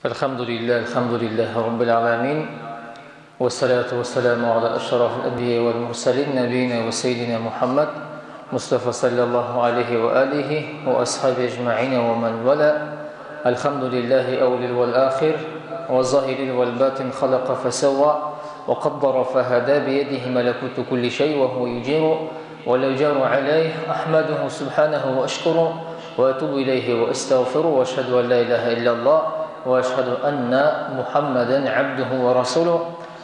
Әлхәмдүлилләһ, әлхәмдүлилләһи раббил галәмин. Вәссәлату вәссәламу аля ашрафил әнбия вәл мурсалин нәбиина вә сәйдина Мухаммад Мустафа саллаллаһу алейһи вә алихи вә асхаби әҗмәгыйн вә ман вала. Әлхәмдүлилләһи әүвәлил вәл ахир вә заһирил вәл батин халака фәсәвва вә каддара фәһада биядиһи мәләкуту кулли шәй вә һуа юҗиру вә ла юҗару алейһ. Әхмәдүһү субханәһү вә әшкуру вә әтубу иләйһи вә әстәгъфиру вә әшһәдү ан ла илаһа илляллаһ вә әшһәдү әннә Мухаммәдән абдуһу вә расулуһ.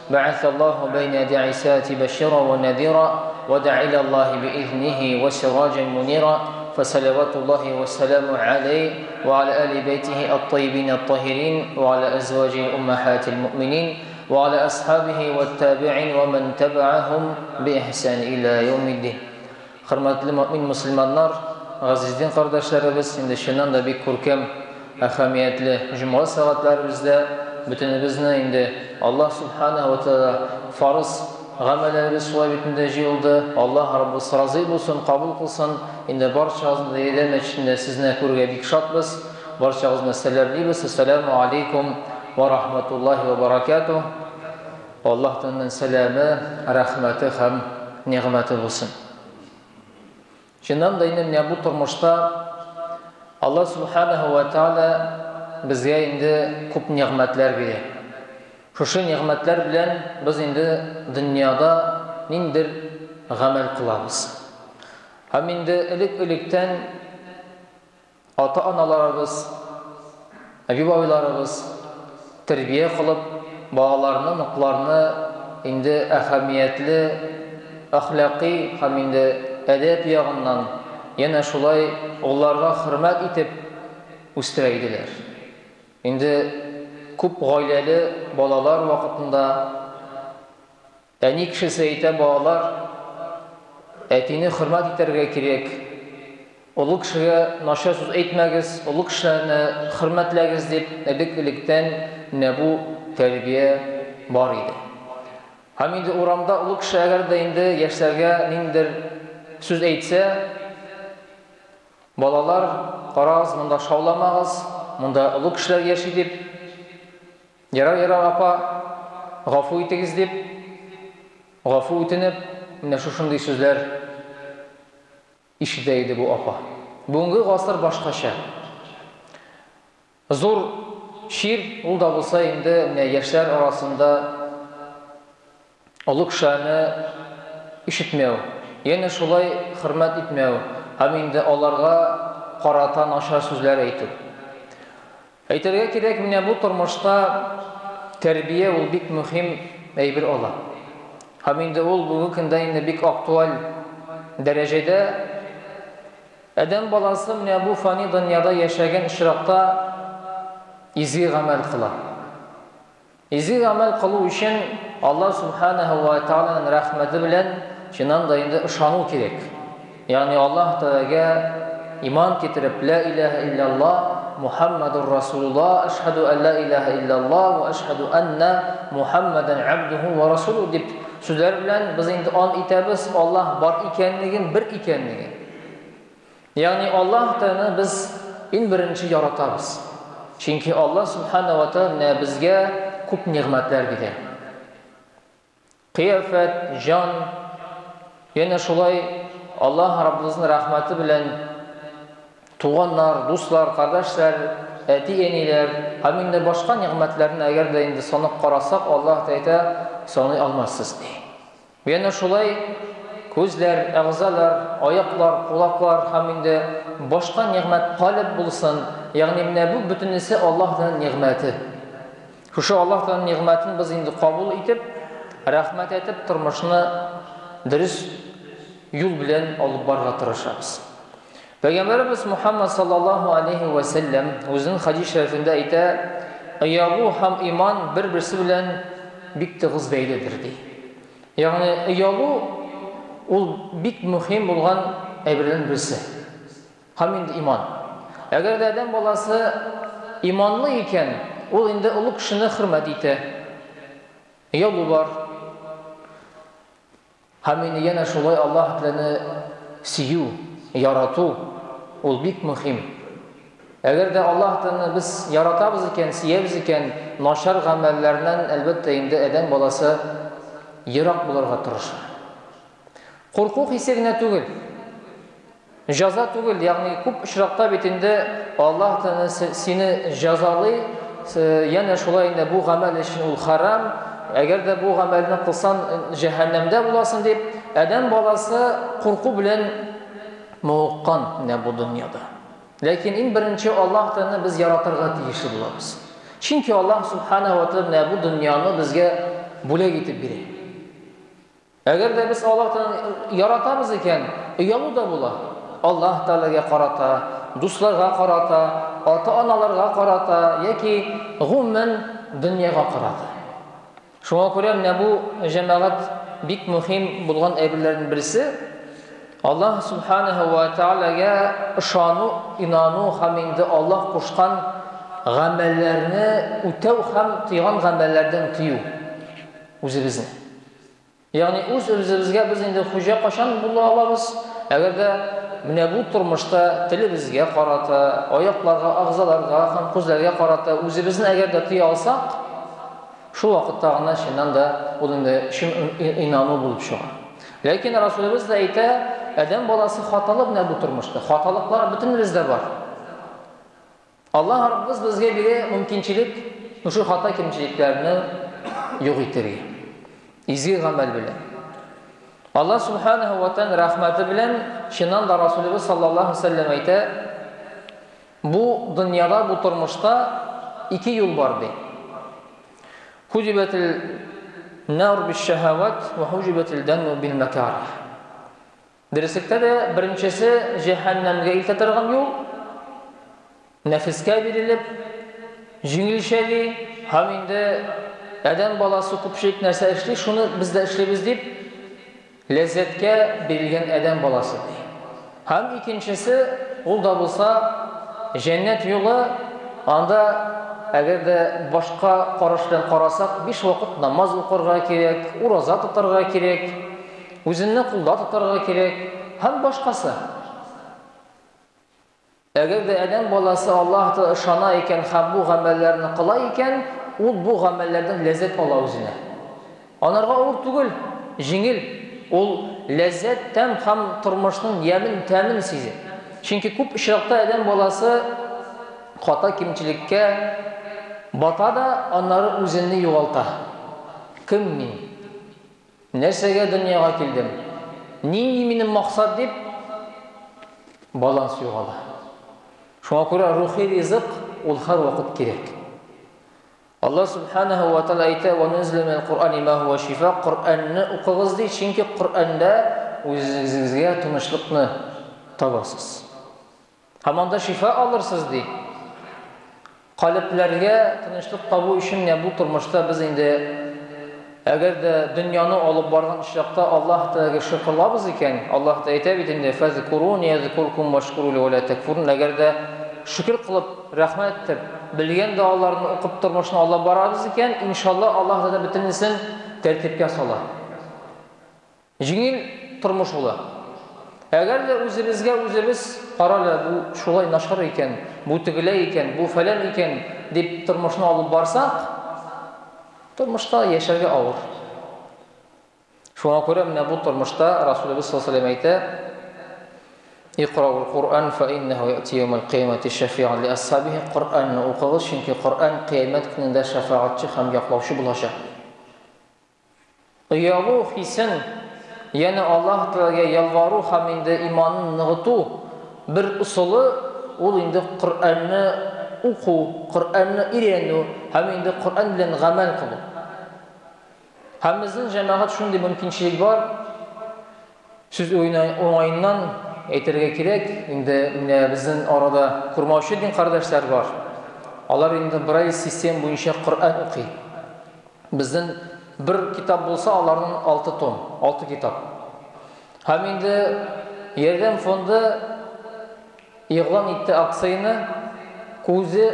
Бәгәсәллаһу бәйнә ядәй сәәти бәшира вә нәзира вә дәа иләллаһи биизниһи вә сираҗән мунира. Фәсәләвәтуллаһи вә сәламү аләйһ вә аля әли бәйтиһи ат-таййибин ат-таһирин вә аля әзваҗиһи уммәһатил муъминин вә аля асхабиһи вәт-табиин вә мән тәбәәһүм биихсан иля яумиддин. Хөрмәтле мөэмин мөселманнар, газиз дин кардәшләребез, инде чыннан да бик күркәм, әһәмиятле җомга сәгатьләребездә бөтенебезне инде Аллаһ Сүбхәнәһү вә Тәгалә фарыз гамәлләребез шулай бит инде җыелды. Аллаһ Раббыбыз разый булсын, кабул кылсын. Инде барчагызны да Ярдәм мәчетендә сезне күрергә бик шатбыз. Барчагызны сәламлибез. Әссәләмү алейкум вә рахматуллаһи вә баракатуһ. Аллаһ Тәгаләнең сәламе, рәхмәте һәм нигъмәте булсын. Чыннан да инде менә бу тормышта Аллаһ Субханаһу ва Тааля безгә инде күп нигъмәтләр бирә. Шушы нигъмәтләр белән без инде дөньяда ниндер гамәл кылабыз. Һәм инде элек-электән Ата-аналарыбыз, әби-бабайларыбыз тәрбия кылып, балаларны, оныкларны инде әһәмиятле әхлакый һәм инде әдәп ягыннан, янә шулай олыларга хөрмәт итеп үстерә иделәр. Инде күп гаиләле балалар вакытында Әни кешесе әйтә, балалар, әтине хөрмәт итәргә кирәк, олы кешегә начар сүз әйтмәгез, олы кешеләрне хөрмәтләгез дип, элек-электән менә бу тәрбия бар иде. Һәм инде урамда олы кеше әгәр дә инде яшьләргә ниндидер сүз әйтсә, балалар, карагыз, монда шауламагыз, монда олы кешеләр яши дип, Ярар, ярар, апа, гафу итегез, дип, гафу үтенеп, менә шушындый сүзләр ишетә иде бу апа. Бүгенге гасыр башкача. Зур чир, ул да булса инде менә яшьләр арасында олы кешеләрне ишетмәү, янә шулай хөрмәт итмәү һәм инде аларга карата начар сүзләр әйтү. Әйтергә кирәк, менә бу тормышта тәрбия ул бик мөһим әйбер ала. Һәм инде ул бүгенге көндә инде бик актуаль дәрәҗәдә. Адәм баласы менә бу фани дөньяда яшәгән очракта изге гамәл кыла. Изге гамәл кылу өчен Аллаһ Субханаһу ва Тааляның рәхмәте белән чыннан да инде ышану кирәк. Ягъни Аллаһ Тәгаләгә иман китереп, Ла илаһа илляллаһ, Мухаммадур Расулуллаһ, әшһәдү ан ла илаһа илляллаһ ва әшһәдү анна Мухаммадан абдуху ва расулуһу дип сүзләр белән без инде ант итәбез Аллаһ бар икәнлеген, бер икәнлеген. Ягъни Аллаһ Тәгаләне без иң беренче яратабыз. Чөнки Аллаһ Субхана ва Тәгалә менә безгә күп нигъмәтләр бирә. Кыяфәт, җан, янә шулай Аллаһ Раббыбызның рәхмәте белән туганнар, дуслар, кардәшләр, әти-әниләр һәм инде башка нигъмәтләрне әгәр дә инде санап карасак, Аллаһ Тәгалә әйтә, саный алмассыз, ди. Янә шулай күзләр, әгъзалар, аяклар, колаклар һәм инде башка нигъмәт калеб булсын, ягъни менә бу бөтенесе Аллаһ Тәгаләнең нигъмәте. Шушы Аллаһ Тәгаләнең нигъмәтен без инде кабул итеп, рәхмәт әйтеп, тормышны дөрес юл белән алып барырга тырышабыз. Пәйгамбәребез Мухаммад саллаллаһу алейһи вә сәлләм үзенең хәдис шәрифендә әйтә, Оялу һәм иман бер-берсе белән бик тыгыз бәйледер, ди. Ягъни оялу ул бик мөһим булган әйберләрнең берсе. Һәм инде иман. Әгәр дә адәм баласы иманлы икән, ул инде олы кешене хөрмәт итә. Оялу бар. Һәм инде янә шулай Аллаһ Тәгаләне сөю, ярату, ул бик мөһим. Әгәр дә Аллаһ Тәгаләне без яратабыз икән, сөябез икән, начар гамәлләрдән, әлбәттә инде, адәм баласы ерак булырга тырыша. Курку хисе генә түгел, җәза түгел, ягъни күп очракта бит инде Аллаһ Тәгалә сине җәзалый, янә шулай инде бу гамәл өчен ул харам, әгәр дә бу гамәлне кылсаң, җәһәннәмдә буласың дип, адәм баласы курку белән мавыккан менә бу дөньяда. Ләкин иң беренче Аллаһ Тәгаләне без яратырга тиешле булабыз. Чөнки Аллаһ Субханаһу ва Тәгалә менә бу дөньяны безгә бүләк итеп бирә. Әгәр дә без Аллаһ Тәгаләне яратабыз икән, оялу да була. Аллаһ Тәгаләгә карата, дусларга карата, ата-аналарга карата яки гомумән дөньяга карата. Шуңа күрә менә бу җәмәгать бик мөһим булган әйберләрнең берсе Аллаһ Субханаһу ва Таалагә ышану, инану һәм инде Аллаһ кушкан гамәлләрне үтәү һәм тыйган гамәлләрдән тыю үзебезне. Ягъни үз-үзебезгә без инде хуҗа кайчан була алабыз? Әгәр дә менә бу тормышта телебезгә карата, аякларга, агзаларга һәм күзләргә карата үзебезне әгәр дә тыя алсак, шул вакытта гына чыннан да ул инде чын инану булып чыга. Ләкин Расулыбыз да әйтә, адәм баласы хаталы менә бу тормышта. Хаталыклар бөтенебездә бар. Аллаһ Раббыбыз безгә бирә мөмкинчелек шушы хата кимчелекләрне юк итәргә. Изге гамәл белән. Аллаһ Субханаһу ва Тааля рәхмәте белән чыннан да Расулыбыз саллаллаһу алейһи ва сәлләм әйтә, бу дөньяда, бу тормышта ике юл бар ди. Хуҗибәтел нар биш-шаһават ва хуҗибәтел данну бил макарих. Дөреслектә дә, беренчесе җәһәннәмгә илтә торган юл, нәфескә бирелеп, җиңелчә ди, һәм инде адәм баласы күпчелек нәрсә эшли, шуны без дә эшлибез дип, ләззәткә бирелгән адәм баласы ди. Һәм икенчесе, ул да булса җәннәт юлы, анда әгәр дә башка караш белән карасак, биш вакыт намаз укырга кирәк, ураза тотарга кирәк, Үзеңне кулда тотарга кирәк һәм башкасы. Әгәр дә адәм баласы Аллаһ ышана икән һәм бу гамәлләрне кыла икән, ул бу гамәлләрдән ләззәт ала үзенә. Анарга авыр түгел, җиңел. Ул ләззәт, тәм һәм тормышның ямен, тәмен сизә. Чөнки күп очракта адәм баласы хата кимчелеккә бата да, аннары үзенне югалта. Кем мин? Нәрсәгә дөньяга килдем? Нинди минем максат дип баланс югала. Шуңа күрә рухи ризык ул һәрвакыт кирәк. Аллаһ субханаһу ва тааля әйтә: "Ва нузила минал Куръани ма хуа шифа" Коръәнне укыгыз ди, чөнки Коръәндә үзегезгә тынычлыкны табасыз. Һәм анда шифа алырсыз, ди. Калебләргә тынычлык табу өчен менә бу тормышта без инде әгәр дә дөньяны алып барган очракта Аллаһ Тәгаләгә шөкер кылабыз икән, Аллаһ та әйтә бит инде, "Фәзкуруни язкуркум вашкуру ва ла такфурун". Әгәр дә шөкер кылып, рәхмәт итеп, белгән догаларны укып тормышны алып барабыз икән, иншалла Аллаһ Тәгалә бөтенесен тәртипкә сала. Җиңел тормыш була. Әгәр дә үзебезгә үзебез, карале, бу шулай начар икән, бу тегеләй икән, бу фәлән икән, дип тормышны алып барсак, тормышта яшәргә авыр. Шуңа күрә менә бу тормышта Расулыбыз саллаллаһу алейһи ва әйтә, Икраул Куръан фа иннәһу яти яумал кыямәти шәфиан ли асхабихи Коръәнне укыгыз, чөнки Коръән кыямәт көнендә шәфәгатьче һәм яклаучы булачак. Оялу хисен, янә Аллаһ Тәгаләгә ялвару һәм инде иманын ныгыту бер ысулы, ул инде Коръәнне уку, Коръәнне өйрәнү һәм инде Коръән белән гамәл кылу. Һәм безнең җәмәгать шундый мөмкинчелек бар, сүз уңаеннан әйтергә кирәк, инде менә безнең арада күрмәүче дин кардәшләр бар. Алар инде Брайль система буенча Коръән укый. Безнең бер китап булса, аларның алты том, алты китап. Һәм инде Ярдәм фонды игълан итте акцияне күзе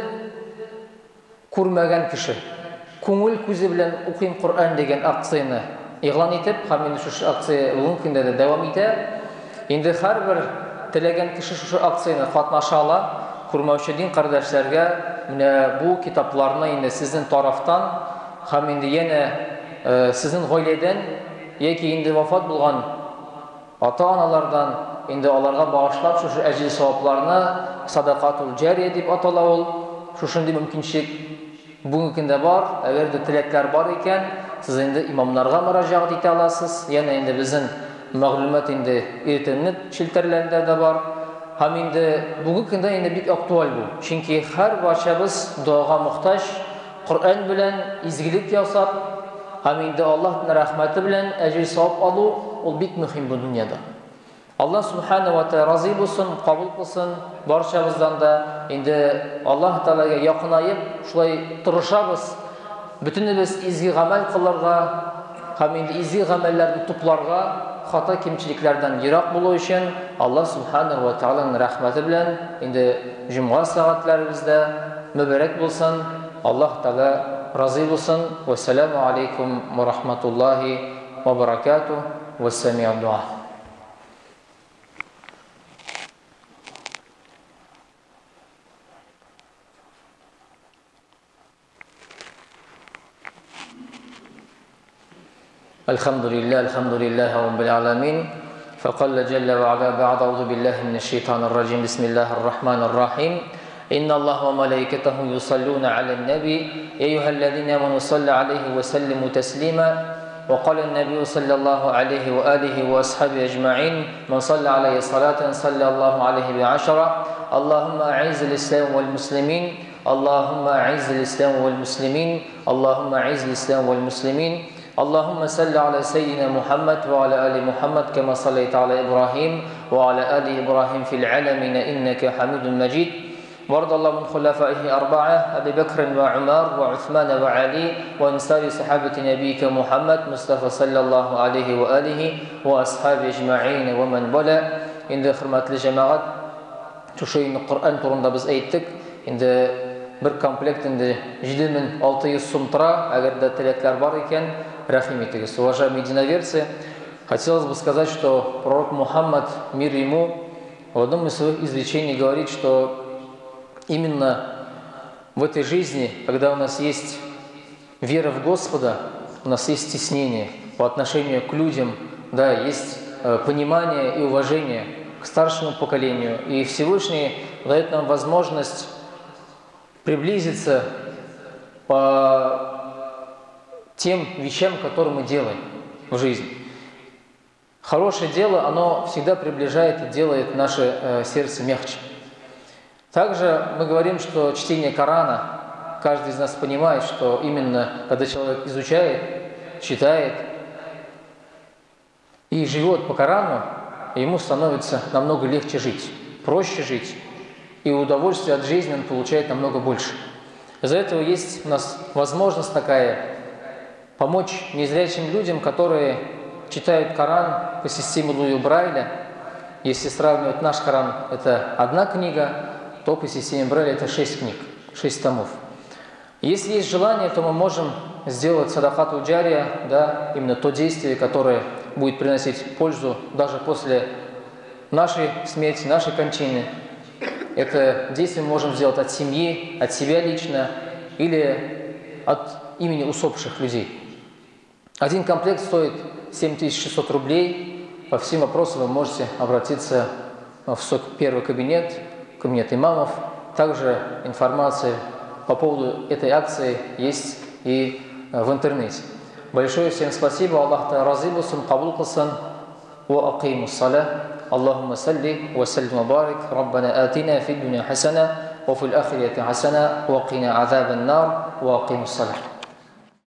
күрмәгән кеше, күңел күзе белән укыйм Коръән дигән акцияне игълан итеп, һәм инде шушы акция бүгенге көндә дә дәвам итә. Инде һәрбер теләгән кеше шушы акцияне катнаша ала. Күрмәүче дин кардәшләргә менә бу китапларны инде сезнең тарафтан һәм инде янә сезнең гаиләдән яки инде вафат булган ата-аналардан инде аларга багышлап шушы әҗер савапларны садакатул җария дип атала ул. Шушындый мөмкинчелек бүгенге көндә бар. Әгәр дә теләкләр бар икән, сез инде имамнарга мөрәҗәгать итә аласыз. Янә инде безнең мәгълүмат инде интернет челтәрләрендә дә бар. Һәм инде бүгенге көндә инде бик актуаль бу. Чөнки һәр барчабыз дуага мохтаҗ, Коръән белән изгелек ясап, һәм инде Аллаһның рәхмәте белән әҗер савап алу ул бик мөһим бу дөньяда. Аллаһ субхана ва тааля разый булсын, кабул кылсын барчабыздан да. Инде Аллаһ Таалагә якынаеп, шулай тырышабыз. Бөтенебез изге гамәл кылырга һәм инде изге гамәлләрне тупларга, хата кимчелекләрдән ерак булу өчен Аллаһ субхана ва тааляның рәхмәте белән инде җомга сәгатьләребездә мөбарәк булсын. Аллаһ Тааля разый булсын. Вассаламу алейкум ва рахматуллахи ва баракатух. Вассами'у дуа. الحمد لله الحمد لله رب العالمين فقال جل وعلا بعد أعوذ بالله من الشيطان الرجيم بسم الله الرحمن الرحيم إن الله وملائكته يصلون على النبي يا أيها الذين آمنوا صلوا عليه وسلموا تسليما وقال النبي صلى الله عليه وآله وأصحابه أجمعين من صلى عليه صلاة صلى الله عليه بعشرة اللهم أعز الإسلام والمسلمين اللهم أعز الإسلام والمسلمين اللهم أعز الإسلام والمسلمين اللهم صل على سيدنا محمد وعلى آل محمد كما صليت على إبراهيم وعلى آل إبراهيم في العالمين إنك حميد مجيد وارض الله من خلفائه أربعة أبي بكر وعمر وعثمان وعلي وأنصار صحابة نبيك محمد مصطفى صلى الله عليه وآله وأصحابه أجمعين ومن بلى. Инде хөрмәтле җәмәгать, шушы инде Коръән турында без әйттек. Инде бер комплект инде 7600 сум тора. Әгәр дә теләкләр бар икән, рәхим итегез. Уважаемые единоверцы, хотелось бы сказать, что пророк Мухаммад, мир ему, в одном из своих изречений говорит, что именно в этой жизни, когда у нас есть вера в Господа, у нас есть стеснение по отношению к людям, да, есть понимание и уважение к старшему поколению. И Всевышний дает нам возможность приблизиться по тем вещам, которые мы делаем в жизни. Хорошее дело, оно всегда приближает и делает наше сердце мягче. Также мы говорим, что чтение Корана, каждый из нас понимает, что именно когда человек изучает, читает и живет по Корану, ему становится намного легче жить, проще жить, и удовольствие от жизни он получает намного больше. Из-за этого есть у нас возможность такая помочь незрячим людям, которые читают Коран по системе Луи Брайля. Если сравнивать наш Коран, это одна книга, то по системе Брайля это 6 книг, 6 томов. Если есть желание, то мы можем сделать садакату джария, да, именно то действие, которое будет приносить пользу даже после нашей смерти, нашей кончины. Это действие мы можем сделать от семьи, от себя лично или от имени усопших людей. Один комплект стоит 7600 рублей. По всем вопросам вы можете обратиться в 101 кабинет, кабинет имамов. Также информация по поводу этой акции есть и в интернете. Большое всем спасибо. Аллах разы булсын, кабул кылсын. Ва акимус саля. Аллахумма салли ва саллим ва барик. Раббана атина фид дуня хасана ва фил ахирати хасана ва кина азабан нар. Ва акимус саля.